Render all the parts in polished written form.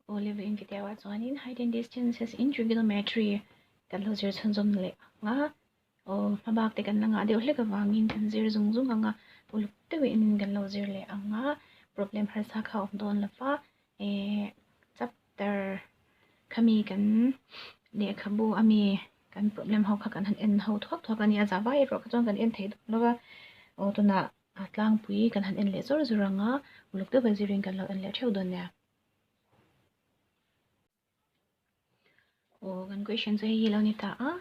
Aw level in video ah chuanin height and distances in trigonometry kan lo zir chhunzawm leh ang a, aw hmabak te kan la ngah deuh hlek avangin kan zir zung zung ang a, uluk deuhin kan lo zir leh ang a, problem harsa kha a awm dawn lo va, eh chapter khami kan lehkhabu ami kan problem ho kha kan han en ho thuak thuak a nia, za vai erawh kha chuan kan en thei dawn lo va, aw tunah a tlangpui kan han en leh zawr zawr ang a, uluk deuha zirin kan lo en leh theuh dawn nia. Aw kan question chu hei hi lo ni ta a,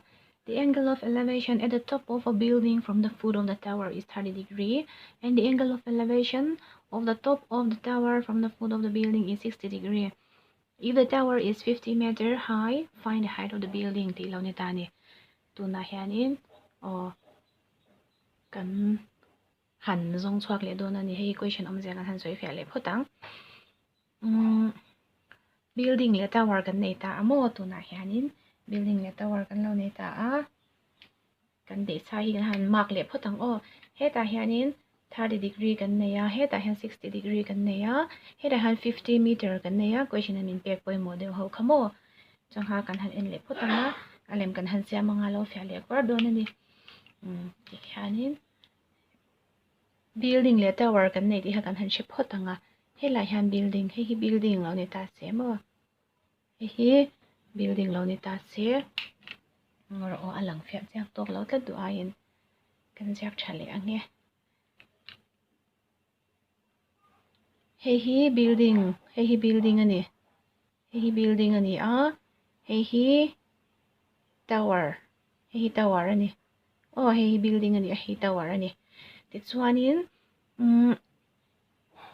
the angle of elevation at the top of a building from the foot of the tower is 30 degree and the angle of elevation of the top of the tower from the foot of the building is 60 degree. If the tower is 50 meter high, find the height of the building tih lo ni ta a ni. Tunah hianin aw kan han zawng chhuak leh dawn a ni. Hei hi question awmzia kan han sawi fiah leh phawt ang. Umm building leh tower kan nei ta a maw tunah hianin building leh tower kan lo nei ta a. Kan deih sa hi kan han mark leh phawt ang aw. Hetah hianin 30 degree kan nei a, hetah hian 60 degree kan nei a, hetah hian 50 meter kan nei a, question a min pek pawimawh deuh ho kha maw. Changha kan han en leh phawt ang a, a lem kan han siam anga lo fiah leh kuar dawn a ni. Umm tikhianin building leh tower kan nei tih kha kan han hre phawt ang a, helaiah hian building hei hi building lo ni ta se maw hei hi building lo ni ta se rawh aw a lang fiah chiang tawk lo tlat duh aiin kan ziak tha leh ang e hei hi building hei hi building a ni. Hei hi building a ni a, hei hi tower, hei hi tower a ni. Aw hei hi building a ni a, hei tower a ni. Tichuanin umm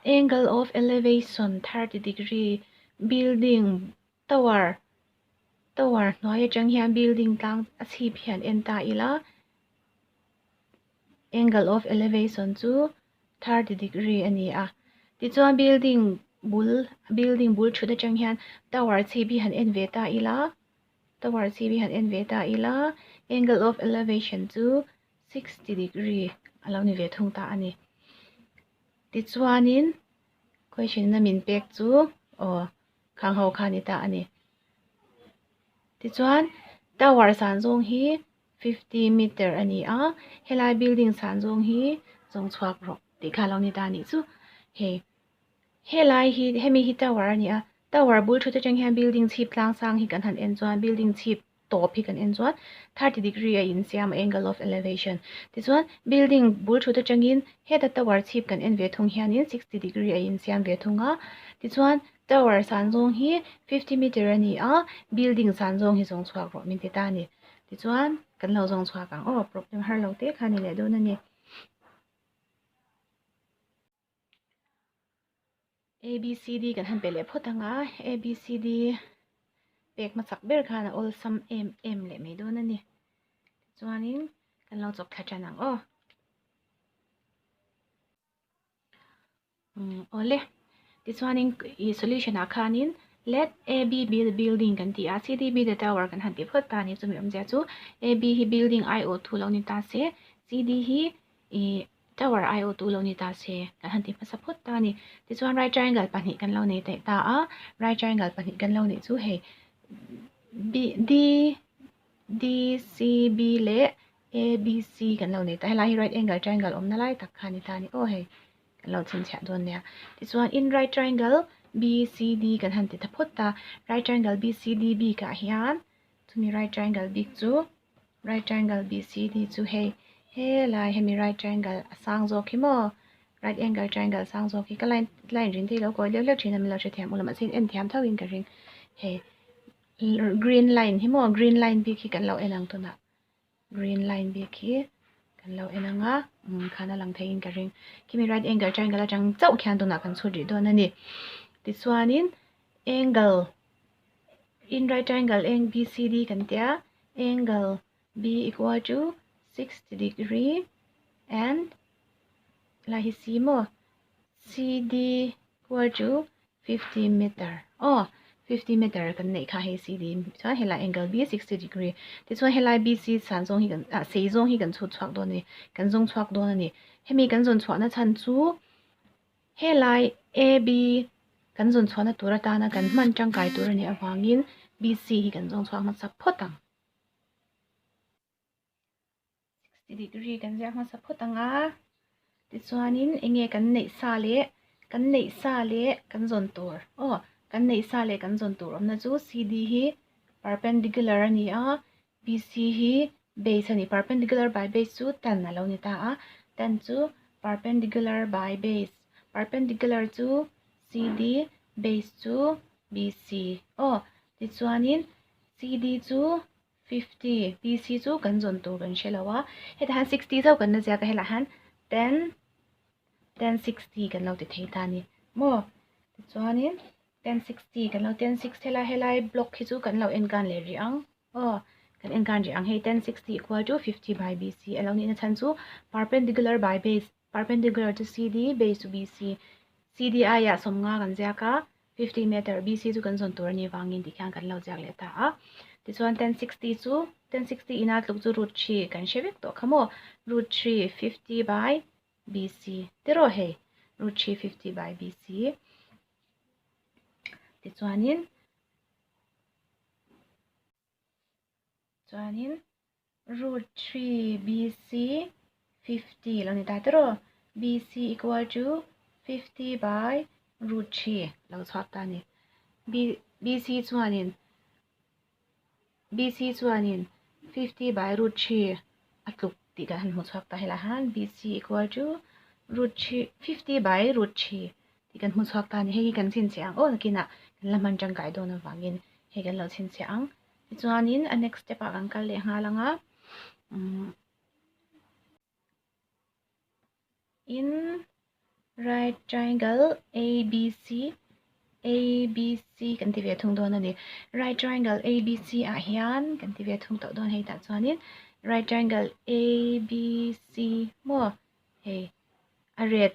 angle of elevation 30 degree building tower tower hnuai atang hian building tlang a chhip hian en ta ila angle of elevation chu 30 degree a ni a. Tichuan building bul building bul thut atang hian tower chhip hi han en ve ta ila tower chhip hi han en ve ta ila angle of elevation chu 60 degree a lo ni ve thung ta a ni. Tichuanin question a min pek chu aw khang ho kha a ni ta a ni. Tichuan tower san zawng hi 50 meter a ni a, helai building san zawng hi zawng chhuak rawh tih kha a lo ni ta a nih chu. Hei helai hi hemi hi tower a ni a, tower bul thut atang hian building chhip tlang sang hi kan han en chuan building chhip tawp hi kan en chuan 30 degree a insiam a angle of elevation tichuan building bul thut atangin heta tower chhip kan en ve thung hianin 60 degree a insiam ve thung a, tichuan tower san zawng hi 50 meter a ni a, building san zawng hi zawng chhuak rawh min ti ta a ni. Tichuan, kan lo zawng chhuak ang aw, problem har lo te kha ni leh dawn a ni. A, B, C, D kan han pe leh phawt ang a, A, B, C, D pek hmasak ber khan a awlsam em em leh mai dawn a ni. Tichuanin, kan lo chawk thla tan ang aw. Umm awle tichuanin ih solution ah khanin let A B be the building kan ti a C D be the tower kan han ti phawt ta a ni chumi awmzia chu A B hi building aiawh tu lo ni ta se C D hi ih tower aiawh tu lo ni ta se kan han ti hmasa phawt ta a ni tichuan right triangle pahnih kan lo nei theih ta a right triangle pahnih kan lo neih chu hei B D D C B leh A B C kan lo nei ta helai hi right angle triangle awmna lai tak kha a ni ta a ni aw hei kan lo chhinchhiah dawn nia tichuan in right triangle B C D kan han ti ta phawt ta right triangle B C D bikah hian chumi right triangle bik chu right triangle B C D chu hei helai hemi right triangle a sang zawk hi maw right angle triangle sang zawk hi ka line line rin te hi lo kawi leuh leuh thin a min lo hrethiam ula mahse en thiam tho in ka ring hei green line hi maw green line bik hi kan lo en ang tunah green line bik hi kan lo en ang a umm khan a lang theiin ka ring khimi right angle triangle atang chauh khian tunah kan chhut rih dawn a ni tichuanin angle in right triangle eng B C D kan tia angle B equal to 60 degree and lai hi C maw C D equal to 50 meter aw 50 meter kan neih kha hei CD chuan helai angle B 60 degree tichuan helai BC san zawng hi kan ah sei zawng hi kan chhut chhuak dawn a ni kan zawng chhuak dawn a ni hemi kan zawn chhuahna chhan chu helai AB Kan zawn chhuahna tur atana kan hman tangkai tur a nih avangin BC hi kan zawng chhuak hmasa phawt ang. 60 degree kan ziak hmasa phawt ang a. Tichuanin enge kan neih sa leh kan neih sa leh kan zawn tur aw kan neih sa leh kan zawn tur awmna chu CD hi perpendicular a ni a, BC hi base a ni. Perpendicular by base chu tan a lo ni ta a, tan chu perpendicular by base perpendicular chu CD base chu BC aw tichuanin CD chu 50 BC chu kan zawn tur kan hre lo a hetah hian 60 zauh kan la ziak a helaiah hian 10 10 60 kan lo ti thei ta a ni maw tichuanin 10 60 kan lo 10 6 helai helai block hi chu kan lo en kan leh rih ang aw kan en kan rih ang hei 10 60 equal to 50 by BC a lo nihna chhan chu perpendicular by base perpendicular chu CD base chu BC CD aiah sawmnga kan ziak a 50 meter BC chu kan zawn tur a nih vangin tih khian kan lo ziak leh ta a tichuan 10 60 chu 10 60 ina tluk chu root 3 kan hre vek tawh kha maw root 3 50 by BC tiraw hei root 3 50 by BC tichuanin chuanin root 3 BC 50 lo ni ta tiraw BC equal to 50 by root 3 lo chhuak ta ni B BC chuanin BC chuanin 50 by root 3 a tluk tih kan han hmu chhuak ta helaiah hian BC equal to root 3 50 by root 3 tih kan hmu chhuak ta a ni hei hi kan chhinchhiah ang aw nakinah kan la hman tangkai dawn avangin hei kan lo chhinchhiah ang tichuanin a next step ah kan kal leh nghal ang a umm in right triangle ABC ABC kan ti ve thung dawn a ni right triangle ABC ah hian kan ti ve thung tawh dawn hei tah chuanin right triangle ABC maw hei a red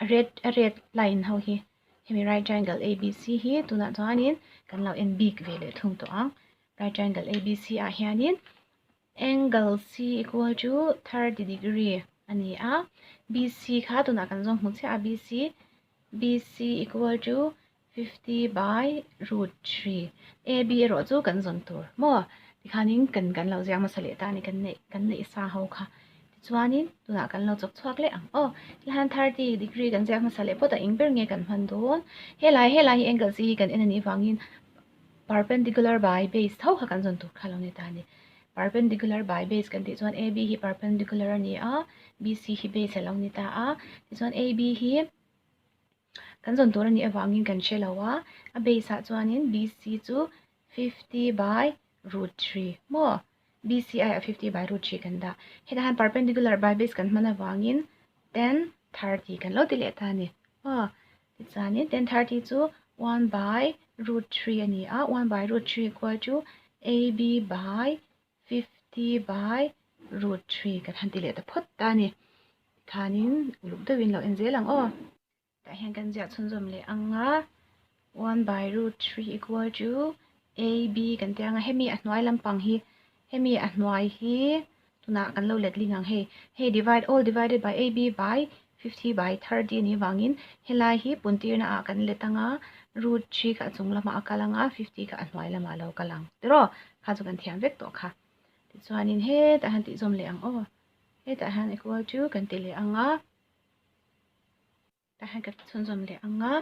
a red a red line ho hi hemi right triangle ABC hi tunah chuanin kan lo en bik ve leh thung tawh ang right triangle ABC ah hianin Angle C equal to 30 degree a ni a. BC kha tunah kan zawng hmu chiah a BC BC equal to 50 by root 3 AB erawh chu kan zawn tur maw tikhanin kan kan lo ziak hmasa leh ta a ni kan neih kan neih sa ho kha tichuanin tunah kan lo chawp chhuak leh ang aw tihian 30 degree kan ziak hmasa leh phawt a eng ber nge kan hman dawn helai helai hi angle C hi kan en a nih vangin Perpendicular by base tho kha kan zawn tur kha lo ni ta a ni. Perpendicular by base kan tih chuan AB hi perpendicular a ni a, BC hi base a lo ni ta a. Tichuan AB hi kan zawn tur a nih avangin kan hre lo a, a base ah chuanin BC chu 50 by root 3 maw? BC aiah 50 by root 3 kan dah. Hetah hian perpendicular by base kan hman avangin 10 30 kan lo ti leh ta a ni. Aw. Tichuanin 10 30 chu 1 by root 3 a ni a, 1 by root 3 equal to AB by 50 by root 3 kan han ti leh ta phawt ta a ni. Tikhanin uluk deuhin lo en zel ang aw. Tah hian kan ziah chhunzawm leh ang a, 1 by root 3 equal to AB kan ti ang a, hemi a hnuai lampang hi, hemi a hnuai hi Tunah kan lo letling ang hei. Hei divide all divided by AB by 50 by 30 a nih vangin helai hi puntirna ah kan let ang a, root 3 kha a chung lamah a kal ang a, 50 kha a hnuai lamah a lo kal ang. Tiraw? Kha chu kan thiam vek tawh kha. Tichuanin hetah hian tihzawm leh ang aw. Hetah hian equal to kan ti leh ang a. Tah hian ka chhunzawm leh ang a,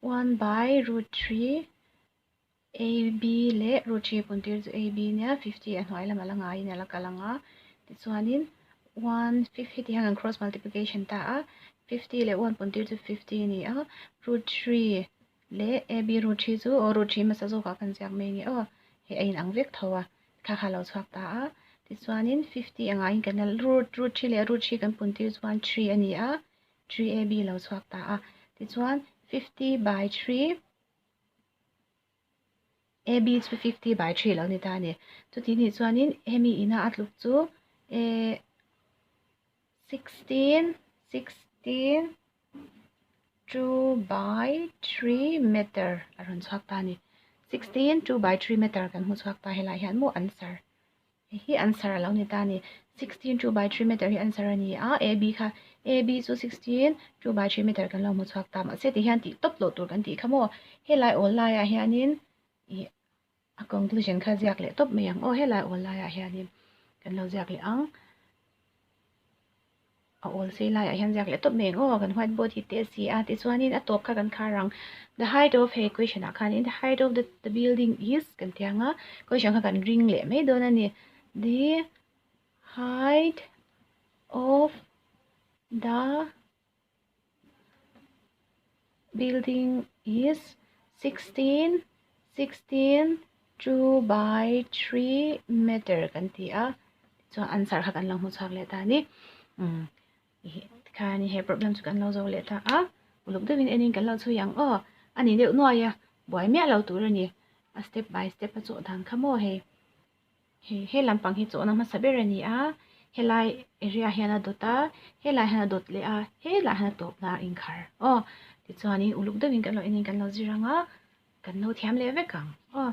1 by root 3 AB leh root 3 puntir chu AB nia 50 a hnuai lamah la ngaiin a la kal ang a, tichuanin 1 50 hian kan cross multiplication ta a, 50 leh 1 puntir chu 50 a ni a, root 3 leh AB root 3 chu aw root 3 hmasa zawkah kan ziak mai nge aw, hei a inang vek tho a, thla kha a lo chhuak ta a, tichuanin 50 a ngaiin kan root root 3 leh root 3 kan puntir chuan 3 a ni a. 3ab lo chhuak ta a. Tichuan 50 by 3 AB chu 50 by 3 lo ni ta a ni. Chuti nih chuanin hemi ina a tluk chu e 16 16 2 by 3 meter a rawn chhuak ta a ni. 16 2 by 3 meter kan hmu chhuak ta helai hian maw answer. Hei hi answer a lo ni ta a ni. 16 2 by 3 meter hi answer a ni a, AB kha AB chu 16 2 by 3 meter kan lo hmu chhuak ta mahse ti hian tih tawp loh tur kan tih kha maw. Helai awl laiah hianin ih a conclusion kha ziak leh tawp mai ang aw helai awl laiah hianin kan lo ziak leh ang. A awl sei laiah hian ziak leh tawp mai ang aw kan white board hi te a si a tichuanin a tawp kha kan khar ang the height of hei question ah khanin the height of the the building is kan ti ang a question kha kan ring leh mai dawn a ni the height of the building is 16 16 2 by 3 meter kan ti a chuan answer kha kan lo hmu chhuak leh ta a ni umm tikhan he problem chu kan lo zo leh ta a uluk deuhin enin kan lo chhui ang aw a ni deuh nuai a buai miah lo tur a ni a step by step a chawh dan kha maw hei. Hei he lampang hi chawhna hmasa ber a ni a, helai area hian a dawt a, helai hian a dawt leh a, helai hian a tawpna a inkhar aw. Tichuanin uluk deuhin kan lo enin kan lo zir ang a, kan lo thiam leh vek ang aw.